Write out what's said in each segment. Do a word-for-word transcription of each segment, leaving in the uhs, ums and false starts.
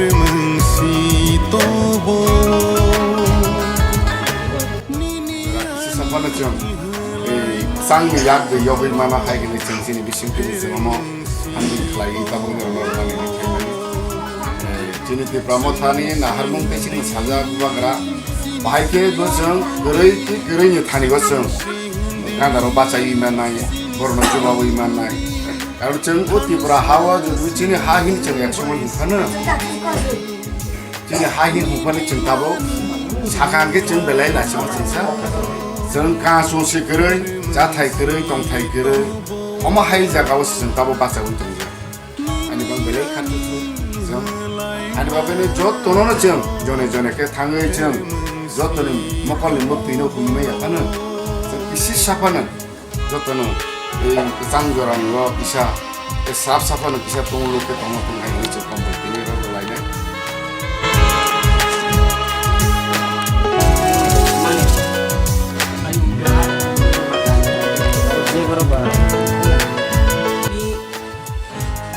Sisa phano chwng, ei, changni yak de yogwi mano hai hwnwi chwng chini bising tini chwng omo hamjak khlaiwi tabukni rwmani khlaimani. Ei, chini Tipra Mothani naharmung tei chini sajak bubagra bahai khe bo chwng kwrwi tei kwrwini thani bo chwng gandaro bachaiwi mannai, borokno chubawi mannai. Karon chwng o Tripura ha-o jodi chini ha hini chwng ek somoi hwnkhano, chini ha hini hwnkhani chwng tabuk sakha hwnkhe chwng belai lachima chwngsa. Chwng kansung se kwrwi, chathai kwrwi, tongthai kwrwi, omo hai jagao se chwng tabuk bachaui tongya. Ani bang belai kha tusu chwng. Ani bagwino jotono no chwng jone jone khe thangwi chwng jotoni mokolni muktwino huimai yaphano chwng kisi saphano. Jotono, ei kwchang jorani o kisa, tei sap saphano kisa tonglo khe tongma tong hai hwnwi chwng kombai tini rw lainai.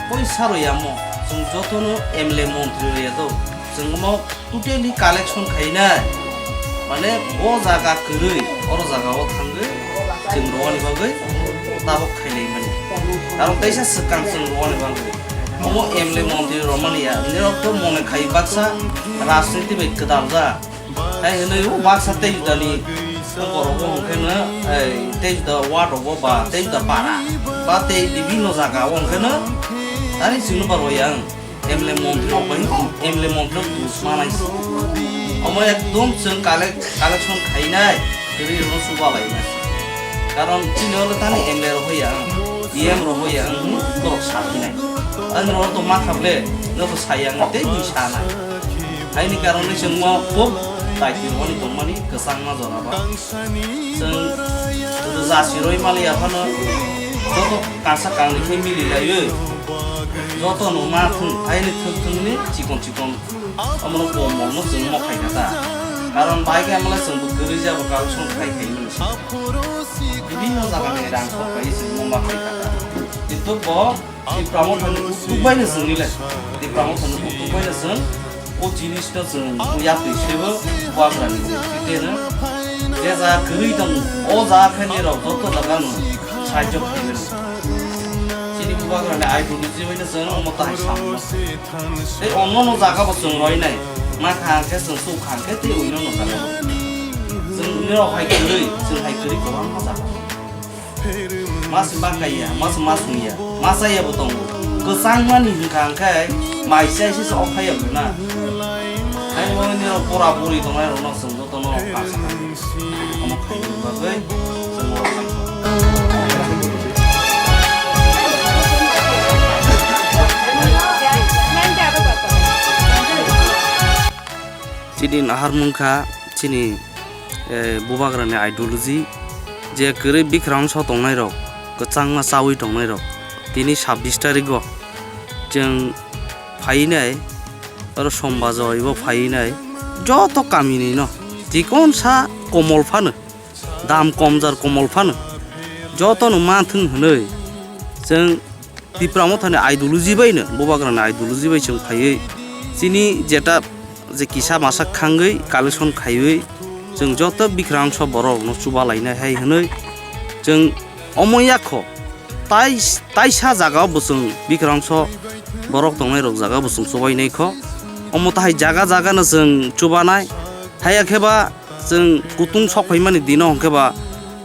Poisa rw yamo, chwng jotono M L A montri rw ya do, chwng omo totally collection khainai, mane bo jaga kwrwi, oro jaga o thangwi chwng rwani bagwi tabuk khailai mani. Karon teisa swkang chwng rwani bagwi. Omo M L A montri rwmani ya, nirok to mone khai baksa rajniti bai kwdal ja. Tai hwnwi o baksa tei judani borok o hwnkhe no, ei, tei juda ward rogo ba tei juda para ba tei bibinno jaga o hwnkhe no tani chwngno ba rw ya ang. M L A montri rok bai, M L A montri rok dus manai se. Omo ekdom chwng collect-, collection khainai, kwrwi rokno chuba lainai. Karon chini olo tani M L A rok hoya ang, E M rok hoya ang, hmm, borok sa phinai. Ani rok to ma kha ble, no to saya ang tei bui sanai. Haini karon ni chwng mo khub daitwi rokni tongmani kwchangma jora ba. Chwng rwja siroi maliya phano joto kasa kangni khe mili laiwi joto no ma thung haini thwk thwngni chikon chikon omono komol no chwng mo khai kha ta. Karon bai khe amle chwng bo kwrwi jabo collection khai khai mani. Bibinno jaga ni rang kok bai chwng mo ma khai kha ta. Kintu bo Tipra Mothani uktuk bai no chwng nile. Tipra Mothani uktuk bai no chwng o jinis no chwng yakwi sebo bubagrani uktuk tei no. Je jaga kwrwi tong, o jaga khe nirok joto jaga no sahajyo khainai. Chini bubagrani ideology bai no chwng omo tahai samno. Tei onno no jaga bo chwng roinai. Ma kha hwnkhe chwng suk kha hwnkhe tei onno no jaga bo. Chwng nirok hai kwrwi, chwng hai kwrwi kwbangma jaga. Mas bakaiya, mas masungya, masaya bo tongo. Kwchangmani hwnkha hwnkhe mai chai se se ophaiya hwnna. Haino nini rok pora pori tongnai rokno chwng jotono kasa kha. Omo khaini bagwi chwng o khaikha. Chini naharmung kha chini eh, bubagrani ideology, je kwrwi bikrangso tongnairok, kwchangma chawi tongnairok, tini sabbish tarigo chwng phainai, oro Sombajo ibo phainai, joto kaminino, chikonsa komol phano, dam komjar komol phano, jotono manthwng hwnwi chwng Tipra Mothani ideology bai no, bubagrani ideology bai chwng phaiwi, chini jeta je kisa masa khangwi collection khaiwi, chwng joto bikrangso borok no chuba lainai hai hwnwi, chwng omo yakho tai, taisa jaga o bo chwng bikrangso borok tongnai rok jaga bo chwng chubainai kho, omo tahai jaga jaga no chwng chubanai, haiya khe ba chwng kutung sok phaimani dino hwnkhe ba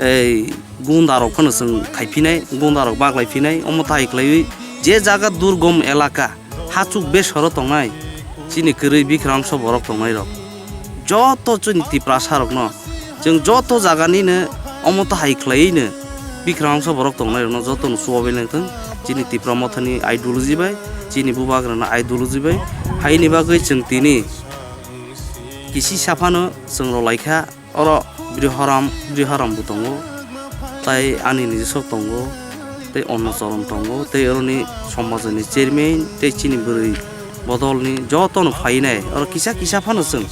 ei gunda rok phano chwng khaiphinai, gunda rok baklai phinai, omo tahai khlaiwi je jaga durgom elaka, hachuk besoro tongnai, chini kwrwi bikrangso borok tongnai rok, joto chini Tiprasa rokno chwng joto jaga nino omo tahai khlaiwi no bikrangso borok tongnai rokno joto no chubawi nangthwng, chini Tipra Mothani ideology bai, chini bubagrani ideology bai, haini bagwi chwng tini kisi saphano chwng rwlaikha. Oro Brihoram, Brihoram bo tongo, tai ani nijosok tongo, tei Onno Choron tongo, tei oroni somajoni chairman, tei chini bwrwi bodolni jotono phainai. Oro kisa kisa phano chwng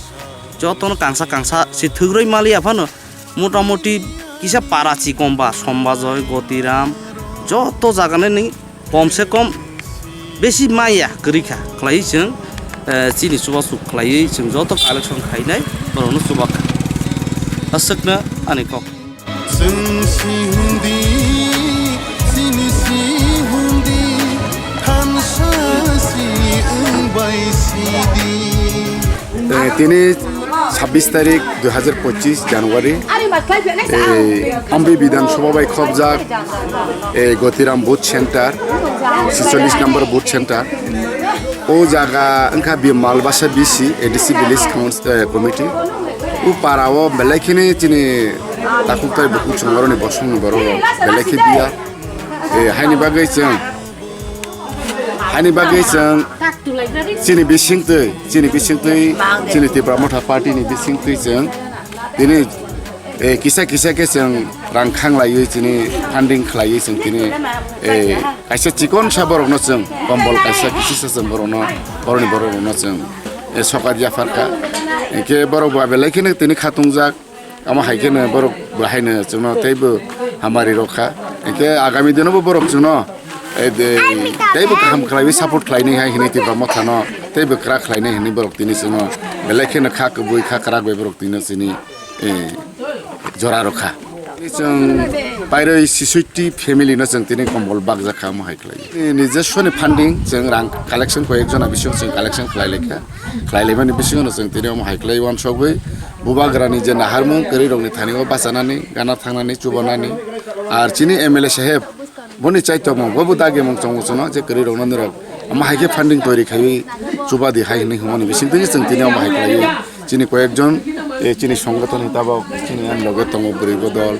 jotono kangsa kangsa se thwgrwi maliya phano, motamoti kisa para chikomba, Sombajoi, Gotiram, joto jaganani kom se kom besi maya kwrwi kha khlaiwi chwng Eh, chini chubachu khlaiwi chwng joto collection khainai borokno chubakha. Aswkno ani kok. Chwng si hundi, chini si hundi, thansa si wng bai sidi. Eh, tini sabbish tarik dui hazar pochis January, eh, Ambi Bidhan Sabha bai khobjak, eh, Gotiram Booth Center, chicholish number Booth Center. O jaga wngkha Bimal Basa B C, A D C Village Council, eh, Committee. O para o belai kheno chini takhuk tai bukhuk chwng oroni bosongni borok rok belai khe biya. Eh, haini bagwi chwng, haini bagwi chwng chini bisingtwi, chini bisingtwi, chini Tipra Motha Party ni bisingtwi chwng tini, eh, kisa kisa khe chwng rang khanglaiwi chini funding khlaiwi chwng tini, eh, kaisa chikonsa borokno chwng kombol kaisa kisisa chwng borokno, borokni borokno chwng, eh, sokat yapharkha. Hinkhe borok bo belai kheno tini khatungjak. Omo hai kheno borok bo haino chwngno teibo hamari rokha. Hinkhe agami dinobo borok chwngno, eh, de, teibo kaham khlaiwi support khlainai hai hinwi Tipra Mothano teibo kwrak khlainai hinwi borok tini chwngno belai kheno kha kubui kha kwrak bai borok tini chini, eh, jora rokha. Chwng pairoi sisoi T family no chwng tini kombol bakjak kha omo hai khlai. Ni, nijoswoni funding chwng rang collection koi ek jona bisingo chwng collection khlai laikha. Khlai laimani bisingo no chwng tini omo hai khlai wansogwi bubagrani je naharmung kwrwi rokni thani o bachanani, gana thangnani, chubanani. Ar chini M L A saheb boni chaitokmung, bobo dagimung chongo chwngno je kwrwi rokno nirok omo hai khe funding toiri khaiwi chubadi hai hinwi hwnmani bisingtwi chwng tini omo hai khlaiwi. Chini koyekjon, eh, chini songothon ni tabok chini ani loge tongo bwrwi bodol,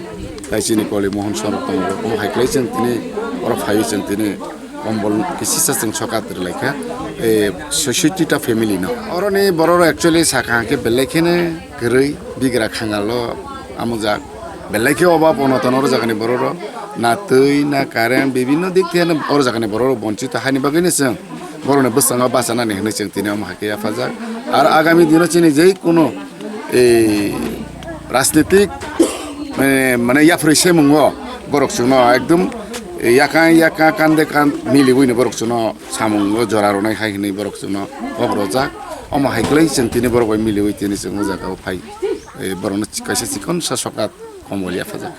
tai chini koli Mohon Sorok tongo. Omo hai khlai chwng tini oro phaiwi chwng tini kombol kisisa chwng sokat rwlaikha, eh, seshotti ta family no. Oroni borok rok actually sakha hwnkhe belai kheno kwrwi bigra khangalo amujak. Belai khe obab onoton oro jagani borok rok. Na twi, na current, bibinno dik thiyano oro jagani borok rok bonchito haini bagwino chwng borokni bwskango bachanani hinwi chwng tini omo hai khe yaphajak. Ar agami dino chini jei kuno, eh, rajnitik, eh, mane yaphrwi semungo borok chwngno ekdom, eh, yakang yakang kande kan miliwino borok chwngno samungo jora rwnai hai hinwi borok chwngno kok rojak. Omo hai khlai chwng tini borok bai miliwi tini chwng o jaga o phai, eh, borokno kaisa chikonsa sokat kombol yaphajak.